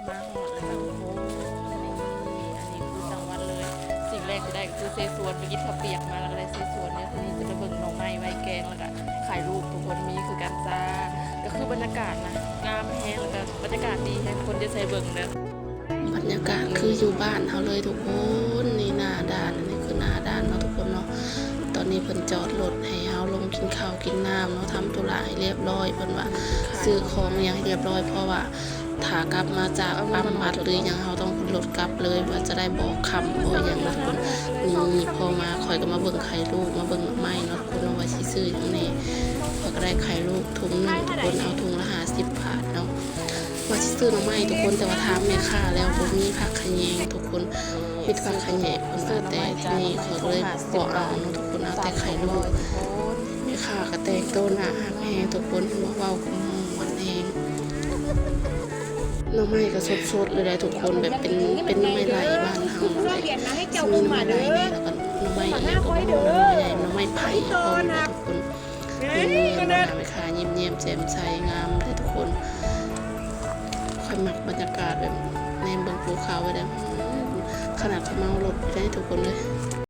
ມາຮອດແລ້ວເຈົ້າທຸກຄົນ ນີ້ ອັນນີ້ຄືຈັງຫວັດເລີຍ ສິ່ງແລກທີ່ໄດ້ກໍຄືເສສວນ ໄປກິນເຂົ້າປຽກມາ ແລ້ວກໍໄດ້ເສສວນເດີ. ທີນີ້ຈະໄປເບິ່ງໜໍ່ໄມ້ໄວ້ແກງ ແລ້ວກໍໄຂ່ລູກ ທຸກຄົນ ມີຄືກັນຈ້າ. ກໍຄືບັນຍາກາດນະ ງາມແຮງ ແລ້ວກໍບັນຍາກາດດີແຮງ ທຸກຄົນ ຈະໃສ່ເບິ່ງເດີ. ບັນຍາກາດຄືຢູ່ບ້ານເຮົາເລີຍທຸກຄົນ ນີ້ໜ້າດ່ານ ອັນນີ້ຄືໜ້າດ່ານເນາະທຸກຄົນເນາະ. ຕອນນີ້ເພິ່ນຈອດລົດໃຫ້ເຮົາລົງກິນເຂົ້າກິນນ້ຳເນາະ ທຳທຸລະໃຫ້ລຽບຮ້ອຍ ເພິ່ນວ່າຊື້ຂອງຫຍັງໃຫ້ລຽບຮ້ອຍ ເພາະວ່າຖ້າກັບມາຈາກປ້ຳບັດຫຼືຫຍັງ ເຮົາຕ້ອງຂຶ້ນລົດກັບເລີຍ ວ່າຈະໄດ້ບໍ່ຄ່ຳບໍ່ຫຍັງນະທຸກຄົນ. ນີ້ພໍມາຂ້ອຍກໍມາເບິ່ງໄຂ່ລູກ ມາເບິ່ງໜໍ່ໄມ້ເນາະທຸກຄົນເນາະ ວ່າຊິຊື້ຫຍັງແດ່. ຂ້ອຍກໍໄດ້ໄຂ່ລູກຖົງໜຶ່ງທຸກຄົນ ເອົາຖົງລະຫ້າສິບບາດເນາະ. ວ່າຊິຊື້ໜໍ່ໄມ້ທຸກຄົນ ແຕ່ວ່າຖາມແມ່ຄ້າແລ້ວບໍ່ມີຜັກຂະແຍງທຸກຄົນ ມີແຕ່ຜັກຂະແຍງເພິ່ນວ່າ. ແຕ່ທີນີ້ຂ້ອຍກໍເລີຍບໍ່ເອົາເນາະທຸກຄົນ ເອົາແຕ່ໄຂ່ລູກ. ແມ່ຄ້າກໍແຕ່ງໂຕໜ້າຮັກແຮງທຸກຄົນ ເວົ້າກໍມ່ວນແຮງ. ໜໍ່ໄມ້ກໍສົດໆເລີຍໄດ໋ທຸກຄົນ ແບບເປັນ ເປັນໜໍ່ໄມ້ໄລ່ບ້ານເຮົາເລີຍ ຊິມີໜໍ່ໄມ້ໄລ່ແດ່ ແລ້ວກໍໜໍ່ໄມ້ອີ່ຫຍັງກໍບໍ່ຮູ້ ໜໍ່ໄມ້ໃຫຍ່ ໜໍ່ໄມ້ໄຜ່ພ້ອມເນາະທຸກຄົນ. ນີ້ໜ້າແມ່ຄ້າຍິ້ມແຍ້ມແຈ່ມໃສ ງາມເດ້ທຸກຄົນ. ຂ້ອຍມັກບັນຍາກາດແບບແນມເບິ່ງພູເຂົາໄວ້ແລ້ວ ຂະໜາດຂ້ອຍເມົາລົດໄດ້ທຸກຄົນເອີຍ.